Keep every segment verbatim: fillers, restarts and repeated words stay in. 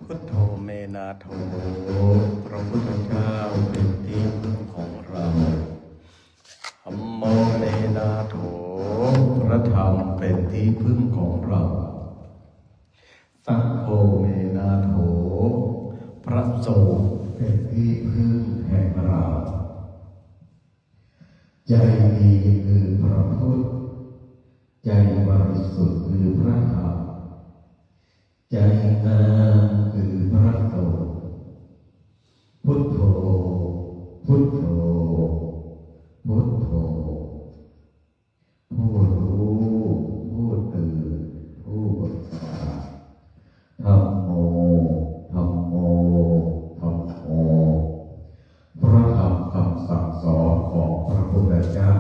Buddho me nātho, พระพุทธเจ้าเป็นที่พึ่งของเรา Dhammo me nātho, พระธรรมเป็นที่พึ่งของเรา Saṅgho me nātho, พระสงฆ์เป็นที่พึ่งแห่งเรา ใจดีคือพระพุทธ ใจบริสุทธิ์คือพระธรรม ใจงามคือพระสงฆ์ Buddho, Buddho, Buddho ผู้รู้ ผู้ตื่น ผู้เบิกบาน Dhammo, Dhammo, Dhammo พระธรรมคำสั่งสอนของพระพุทธเจ้า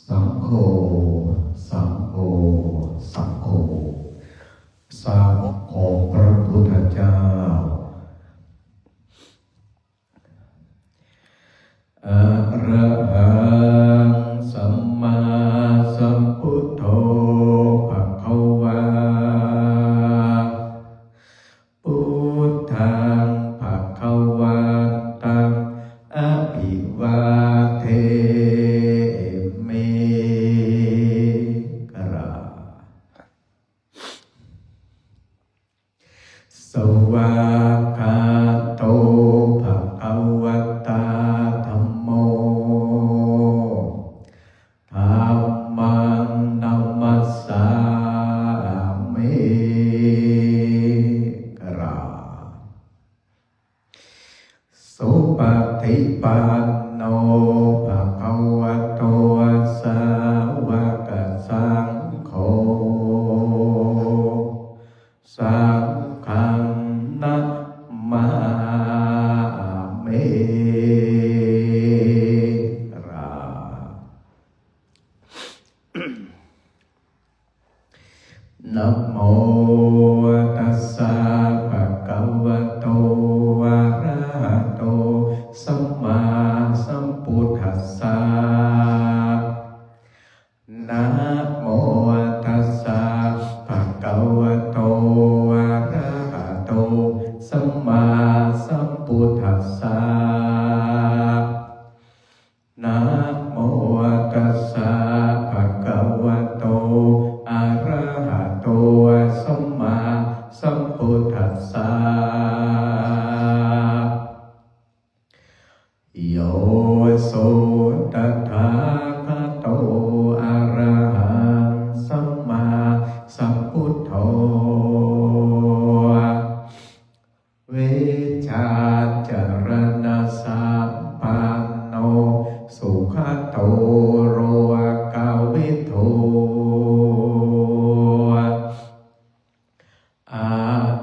Saṅgho, Saṅgho, Saṅgho สาวกของพระพุทธเจ้า Arahaṃ sammāsambuddho bhagavā. Buddhaṃ bhagavantaṃ abhivādemi. กราบ Svākkhāto bhagavatā dhammo. Dhammaṃ namassāmi. กราบ Supaṭipanno bhagavato sāvakasaṅgho. Saṅghaṃ namāmi. กราบ Namo tassa bhagavato arahato sammāsambuddhassa. Namo tassa bhagavato arahato sammāsambuddhassa. Namo tassa bhagavato arahato sammāsambuddhassa. Yo so tathāgato arahaṃ sammāsambuddho vijjācaraṇasampanno sugato lokavidū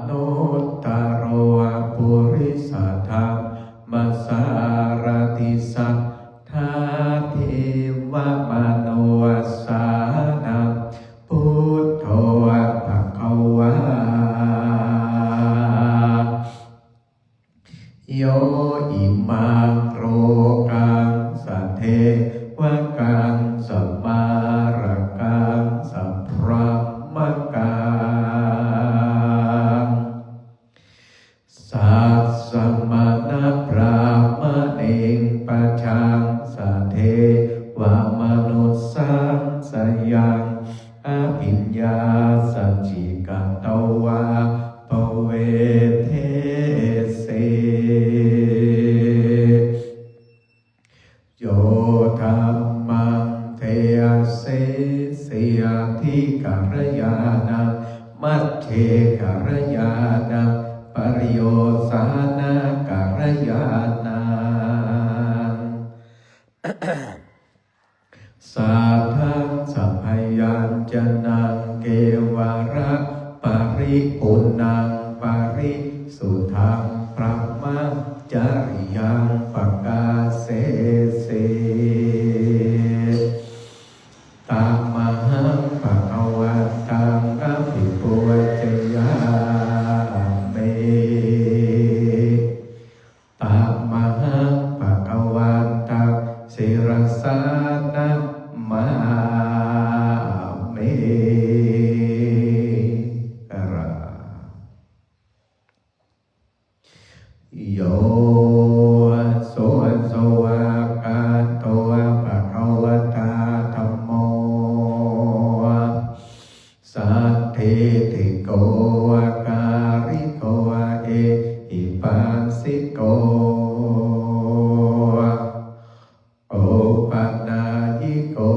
anuttaro purisadammasārathi satthā devamanussānaṃ buddho bhagavā. Yo imaṃ lokaṃ sadevakaṃ samārakaṃ sabrahmakaṃ sassamaṇabrāhmaṇiṃ pajaṃ sadevamanussappaṃ sayaṃ abhiññāsaccikatvā pavedesi. Yo dhammaṃ deyassi saddhikarayānaṃ majjhe kalyāṇaṃ paryosānakalyāṇaṃ saddhaṃ sabyañjanaṃ kevalaparipuṇṇaṃ parisuddhaṃ brahmacariyaṃ pakāsesi. Tamahaṃ bhagavantaṃ abhipūjayāmi. Tamahaṃ bhagavantaṃ sirasā namāmi. กราบ Yo so svākkhāto bhagavatā dhammo sandiṭṭhiko akāliko ehipassiko opanayiko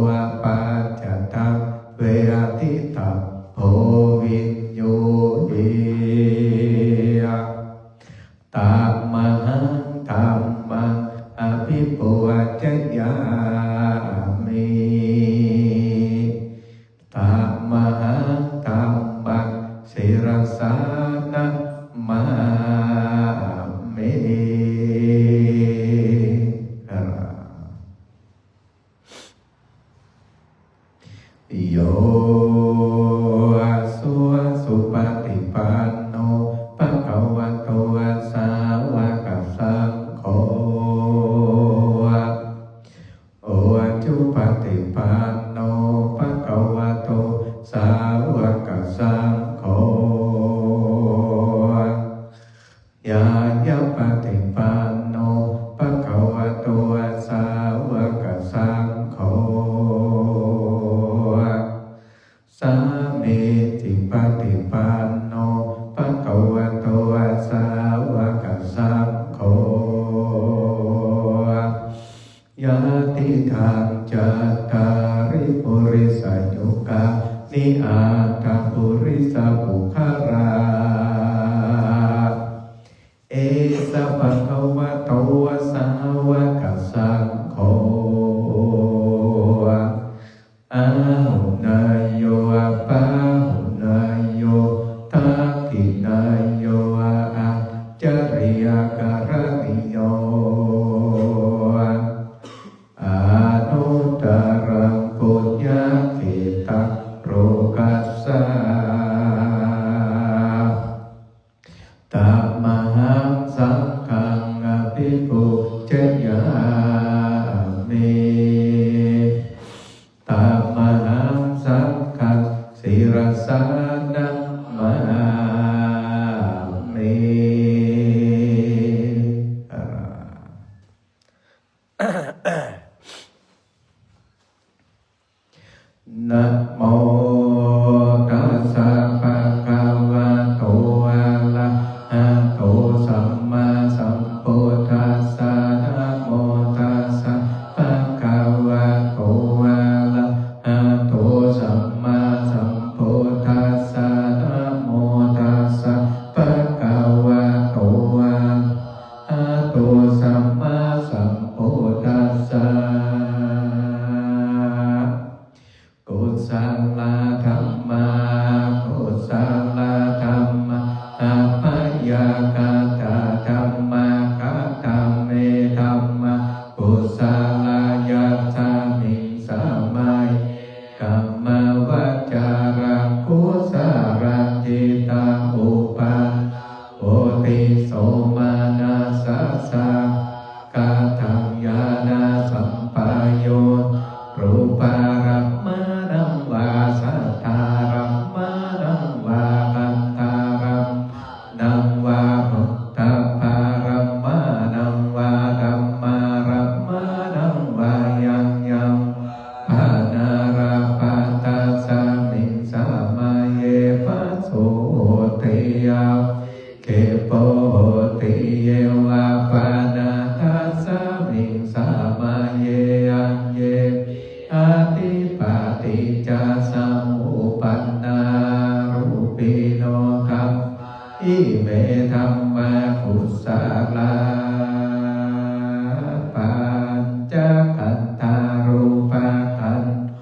paccattaṃ veditabbo viññūhi. Tamahaṃ dhammaṃ abhipūjayāmi. Tamahaṃ dhammaṃ sirasā namāmi. Yo so supaṭipanno bhagavato sāvakasaṅgho, ujupaṭipanno bhagavato sāvakasaṅgho, ñāyapaṭipanno bhagavato sāvakasaṅgho, sāmīcipaṭipanno bhagavato sāvakasaṅgho, yadidaṃ cattāri purisayugāni aṭṭha purisapuggalā, esa bhagavato sāvakasaṅgho, āhuneyyo pāhuneyyo dakkhiṇeyyo añjalikaraṇīyo, anuttaraṃ puññakkhettaṃ lokassa. Tamahaṃ saṅghaṃ abhipūjayāmi. Tamahaṃ saṅghaṃ sirasā namāmi. Namo tassa bhagavato arahato sammāsambuddhassa. Namo tassa bhagavato arahato sammāsambuddhassa. Namo tassa bhagavato arahato sammāsambuddhassa. Kusalā dhammā akusalā dhammā abyākatā dhammā. Katame dhammā kusalā? Yasmiṃ samaye kammavacaraṃ kusalaṃ cittaṃ uppannaṃ hoti somanassasāraṃ kataṃ ñāṇasampayuttaṃ rūpārammaṇaṃ vā saddārammaṇaṃ vā gandhārammaṇaṃ vā phoṭṭhabbārammaṇaṃ vā dhammārammaṇaṃ vā yaṃ yaṃ vā panārabbha tasmiṃ samaye phasso hoti avikkhepo hoti. Ye vā pana tasmiṃ samaye aññepi atthi paṭiccasamuppannarūpino dhammā, ime dhammā kusalā. Pañcakkhandhā rūpakkhandho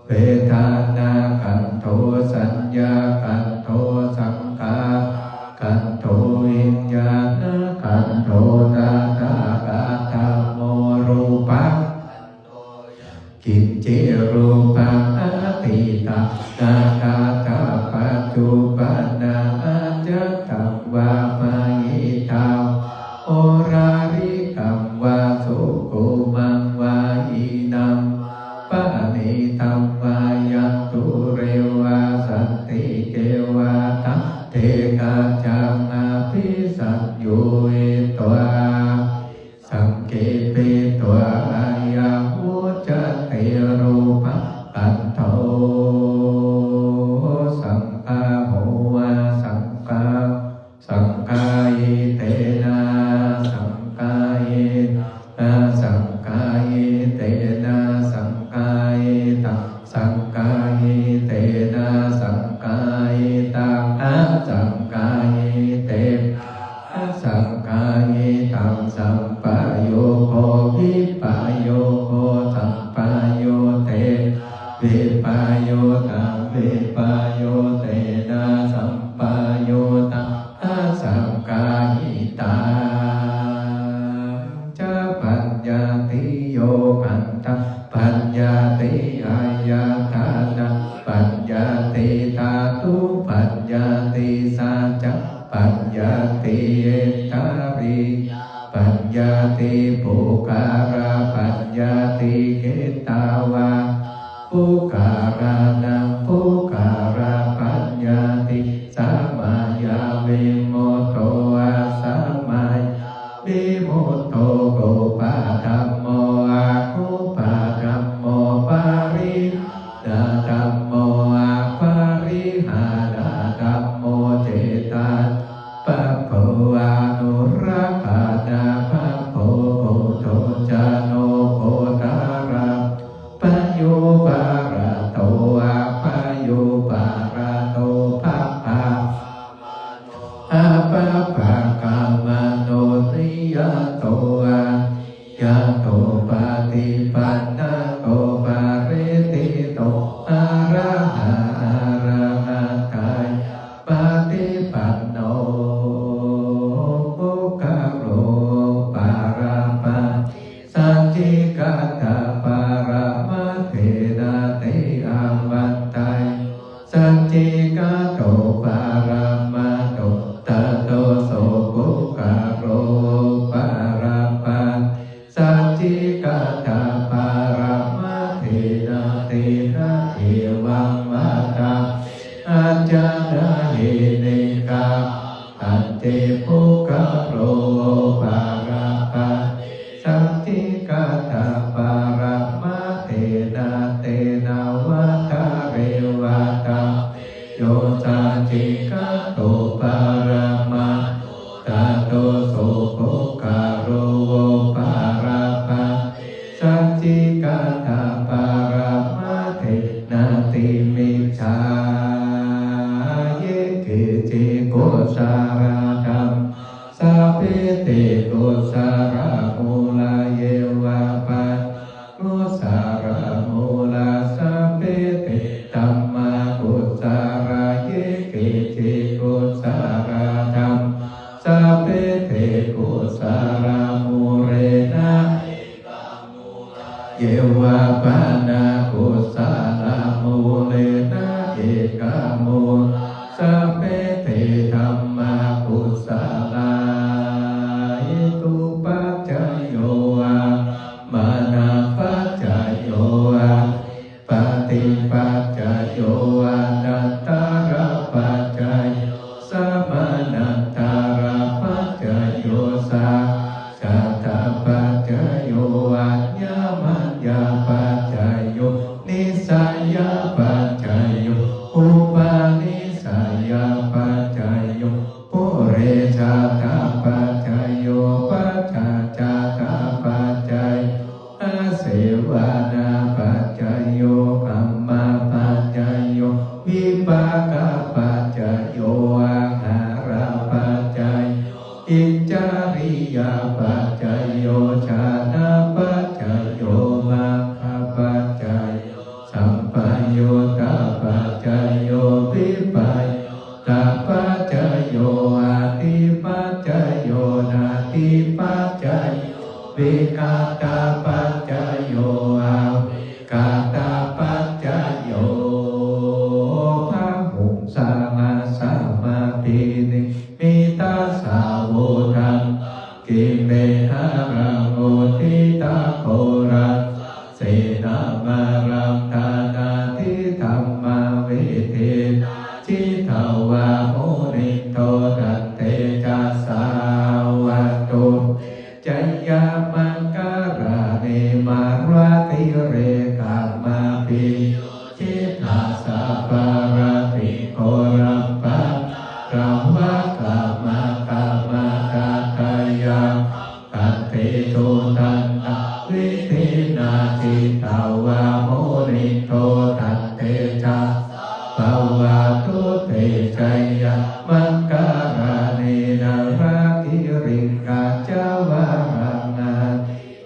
vedanākkhandho saññākkhandho saṅkhārakkhandho viññāṇakkhandho. Tathāgatadhammo rūpakkhandho. Yaṅkiñci rūpaṃ atītānāgataṃ paccuppannaṃ ajjhattaṃ vā bahiddhā vā oḷārikaṃ vā sukhumaṃ vā hīnaṃ vā paṇītaṃ vā yaṃ dūre vā santike vā tadekajjhaṃ abhisaññūhitvā Indriyāpaññatti, pukkhalapaññatti, khittavādā puggalānaṃ puggalapaññatti. Samayavimutto asamayavimutto, kupadhammo akupadhammo, parihānadhammo aparihānadhammo, cetasabhabbo anurakkhanabhabbo, puthujjano gotrabhū payūparato apayūparato, pabbāvamāno apabbāvamāno, niyato aniyato, paṭipannako phaliṭṭhito, arahā arahattāya paṭipanno. Puggalo paramati saccikaṭṭhaparamaṭṭhena, te avantayo saccikaṭṭho paramattho. Tato so puggalo paramati saccikaṭṭhaparamaṭṭhena, tena evaṃ vata: Ajjatahīni, kahañci puggalo paramati saccikaṭṭhaparamaṭṭhena, tena vata: Re vata, yo saccikaṭṭho paramattho. Tato so puggalo paramati saccikaṭṭhaparamaṭṭhena, natthi micchā. Ye keci kusalā dhammā, sabbe te kusalamūlā. Ye vā pana kusalamūlā, sabbe te dhammā kusalā. Ye keci kusalā dhammā, sabbe te kusalamūlena, ye vā pana kusalamūlena ekamūlā, sabbe te dhammā kusalā. Hetupaccayo, ārammaṇapaccayo, adhipatipaccayo, anantarapaccayo, samanantarapaccayo, sahajātapaccayo, aññamaññapaccayo, nissayapaccayo, upanissayapaccayo, purejātapaccayo, pacchājātapaccayo, āsevanapaccayo, kammapaccayo, vipākapaccayo, āhārapaccayo, indriyapaccayo, jhānapaccayo, maggapaccayo, sampayuttapaccayo, vippayuttapaccayo, atthipaccayo, natthipaccayo, vigatapaccayo, avigatapaccayo. Bāhuṃ sahassamabhinimmitasāvudhantaṃ, grīmekhalaṃ uditaghorasasenamāraṃ, dānādidhammavidhinā jitavā munindo, tantejasā havatu te jayamaṅgalāni. Mārātirekamabhiyujjhitasabbarattiṃ, ghorampanāḷavakamakkhamathaddhayakkhaṃ, khantīsudantavidhinā jitavā munindo, tantejasā bhavatu te jayamaṅgalāni. Nāḷāgiriṃ gajavaraṃ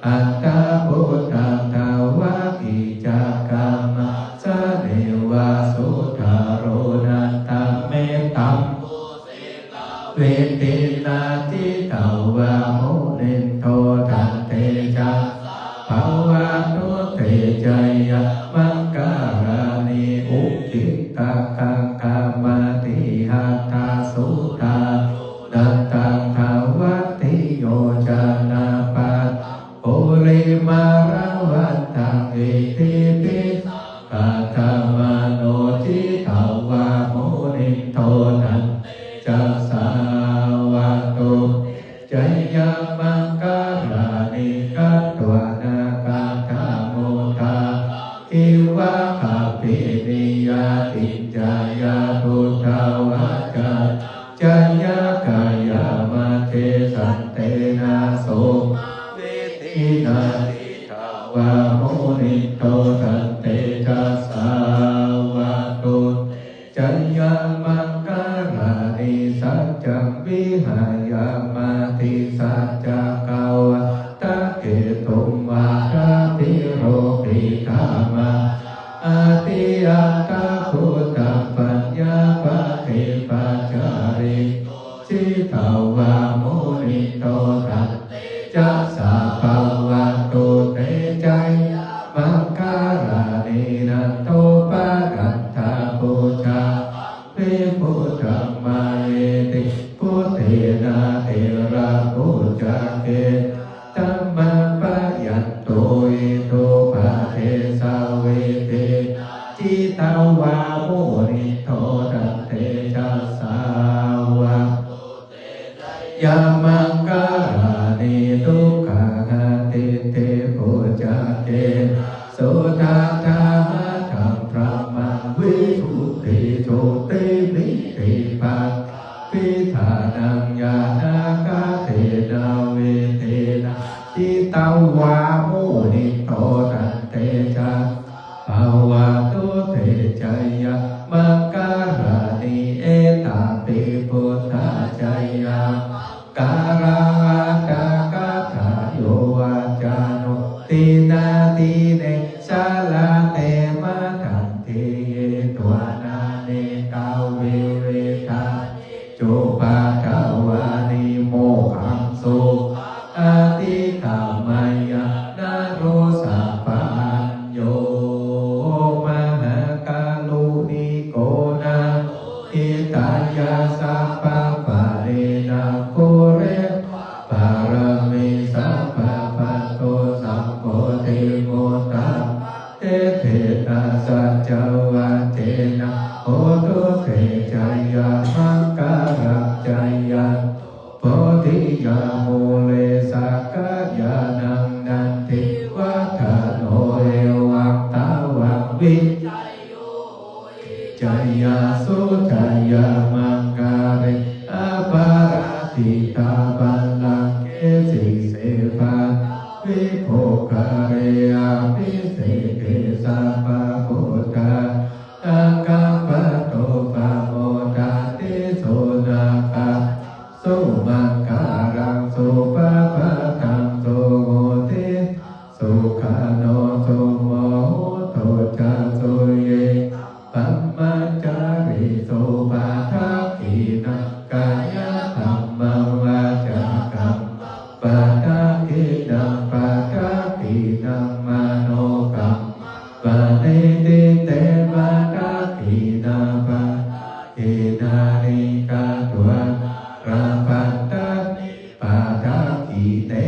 atimattabhūtaṃ, dāvaggicakkamasanīva sudāruṇantaṃ, mettambusekavidhinā jitavā munindo, tantejasā bhavatu te jayamaṅgalāni. Ukkhittakhaggamatihatthasudāruṇantaṃ, to tantejasā bhavatu te jayamaṅgalāni. Katvāna kaṭṭhamudaraṃ iva gabbhinīyā ciñcāya duṭṭhavacanaṃ janakāyamajjhe santena somavidhinā jitavā munindo tantejasā bhavatu te jayamaṅgalāni. Saccaṃ vihāya matisaccakavādaketuṃ vādābhiropitamanaṃ atiandhabhūtaṃ paññāpadīpajalito jitavā munindo tantejasā bhavatu te jayamaṅgalāni. Nandopanandabhujagaṃ vibudhaṃ mahiddhiṃ puttena therabhujagena damāpayanto iddhūpadesavidhinā jitavā munindo tantejasā bhavatu te jayamaṅgalāni. Duggāhadiṭṭhibhujagena sudaṭṭhahatthaṃ brahmaṃ visuddhijutimiddhibakābhidhānaṃ ñāṇāgadena vidhinā jitavā munindo tantejasā bhavatu te jayamaṅgalāni. Etāpi buddhajayamaṅgalaaṭṭhagāthā yo vācano dinadine sarate matandī hitvānanekavividhāni cupaddavāni mokkhaṃ sukhaṃ adhigameyya naro sapañño. Mahākāruṇiko nātho hitāya sabbapāṇinaṃ pūretvā pāramī sabbā patto sambodhimuttamaṃ etena saccavajjena hotu te jayamaṅgalaṃ. Jayanto bodhiyā mūle sakyānaṃ nandivaḍḍhano evaṃ tvaṃ vijayo hohi jayassu jayamaṅgale aparājitapallaṅke sīse paṭhavipokkhare abhiseke sabbabuddhānaṃ aggappatto pamodati. Sunakkhattaṃ sumaṅgalaṃ supabhātaṃ suhuṭṭhitaṃ sukhaṇo sumuhutto ca suyiṭṭhaṃ brahmacārisu padakkhiṇaṃ kāyakammaṃ vācākammaṃ padakkhiṇaṃ padakkhiṇaṃ manokammaṃ paṇidhī te padakkhiṇā padakkhiṇāni katvāna labhantatthe padakkhiṇe.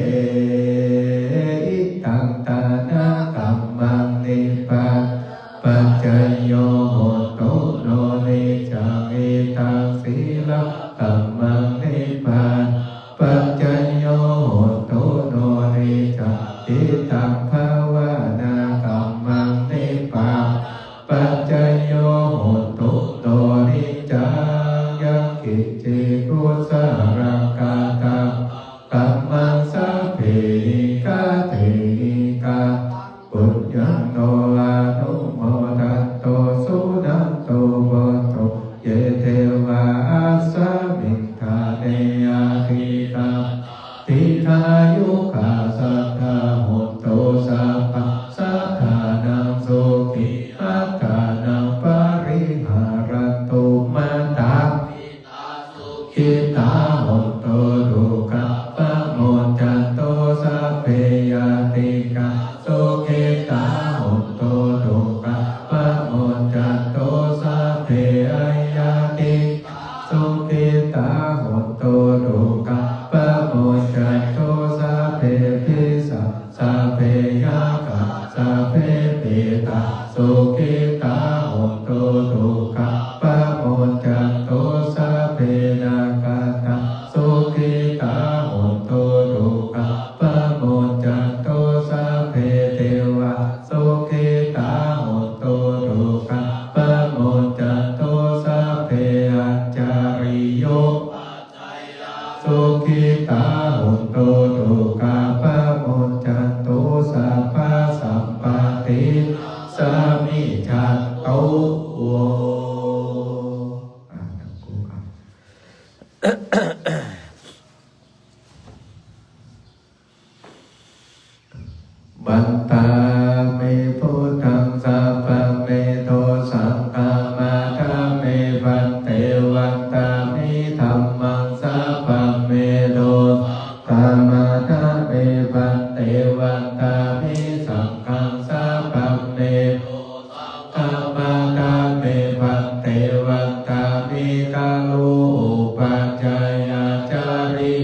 Idaṃ dānakammaṃ nibbānapaccayo hotu no niccaṃ. Idaṃ sīlakammaṃ nibbānapaccayo hotu no niccaṃ. Idaṃ bhāvanākammaṃ nibbānapaccayo hotu no niccaṃ. Yaṅkiñci kusalaṃ katammaṃ kammaṃ sabbehi katehi kataṃ puññaṃ no anumodantu. Suṇantu bhonto ye devā asmiṃ ṭhāne adhigatā dīghāyukā sadā hontu sabbasattānaṃ sukhī attānaṃ pariharantu. Mātāpitā sukhitā hontu dukkhā pamuñcantu. Sabbe ñātikā sukhitā hontu dukkhā pamuñcantu. Sabbe aññātikā sukhitā hontu dukkhā pamuñcantu. Sabbe pisā sabbe yakkhā sabbe petā sukhitā hontu dukkhā pamuñcantu. hontu dukkhā pamuñcantu sabbasampattīnaṃ samijjhantu. Vandāmi buddhaṃ sabbaṃ me dosaṃ khamatha me bhante. Vandāmi dhammaṃ sabbaṃ me dosaṃ khamatha me bhante. Vandāmi saṅghaṃ sabbaṃ me dosaṃ khamatha me bhante. Vandāmi guru upajjhāyācariye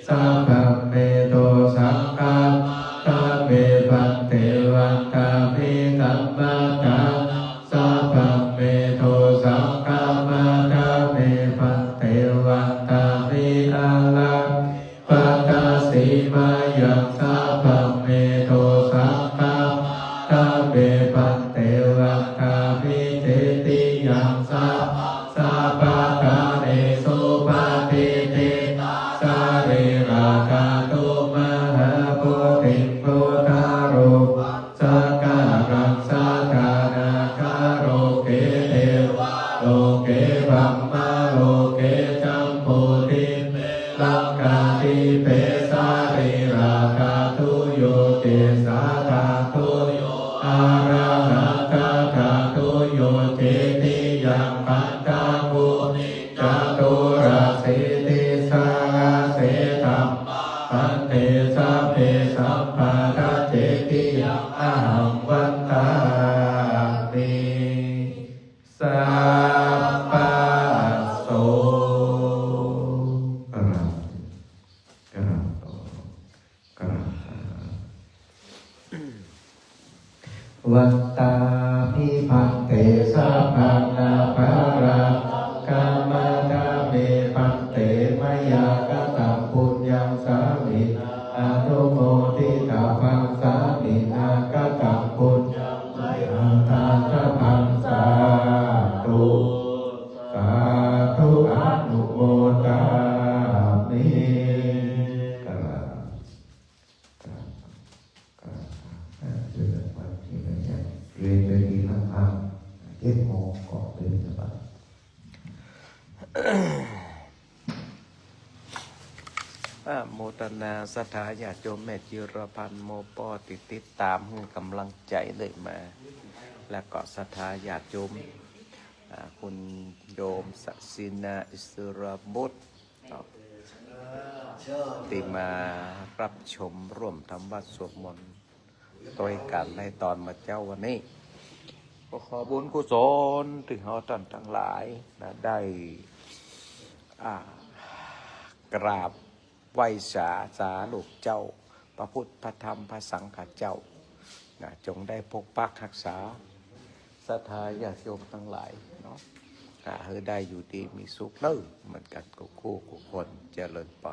sabbaṃ me dosaṃ khamatha me bhante. Vandāmi kammaṭṭhānaṃ sabbaṃ me dosaṃ khamatha me bhante. Vandāmi ārakkhi paññasīvayaṃ sabbaṃ me dosaṃ khamatha me bhante. Vandāmi cetiyaṃ sabbaṃ sabbaṭṭhānesu patiṭṭhitā sarīradhātu mahābodhiṃ buddharūpaṃ sakkāraṃ sadā nāgaloke devaloke brahmaloke jambudīpe laṅkādīpe sarīradhātuyo kesādhātuyo arahatadhātuyo cetiyaṃ khandhakuni caturāsītisahassadhammaṃ bhante. Sabbe sabbāta cetiyaṃ ahaṃ vandāmi sabbaso. กราบ กราบต่อ กราบ Vandāmi bhante sabbaṃ aparādhaṃ khamatha me bhante. Mayā kataṃ puññaṃ sāminā anumoditabbaṃ, sāminā kataṃ puññaṃ mayhaṃ dātabbaṃ sādhu sādhu anumodāmi. กราบ กราบ กราบ อ่า เชิญวัดที่ไหนเนี่ย เรียนเวทีหลังบ้าน เจ็ดโมงก่อนเดินสบาย อนุโมทนา ศรัทธาญาติโยม แม่จิรพันธ์ โมปอ ที่ติดตาม ให้กำลังใจเลยมา แล้วก็ศรัทธาญาติโยม อ่า คุณโยม สศินา อิสรบุตร เนาะ ที่มารับชมร่วมทำวัตรสวดมนต์ด้วยกันในตอนเมื่อเช้าวันนี้ ก็ขอบุญกุศลที่เราท่านทั้งหลายนะ ได้ อ่า กราบไหว้สา สาลูกเจ้า พระพุทธ พระธรรม พระสังฆเจ้านะ จงได้ปกปักรักษา ศรัทธาญาติโยมทั้งหลายเนาะ อ่า ให้ได้อยู่ดีมีสุขเนอะ เหมือนกันกู้คู่กู้คน เจริญพร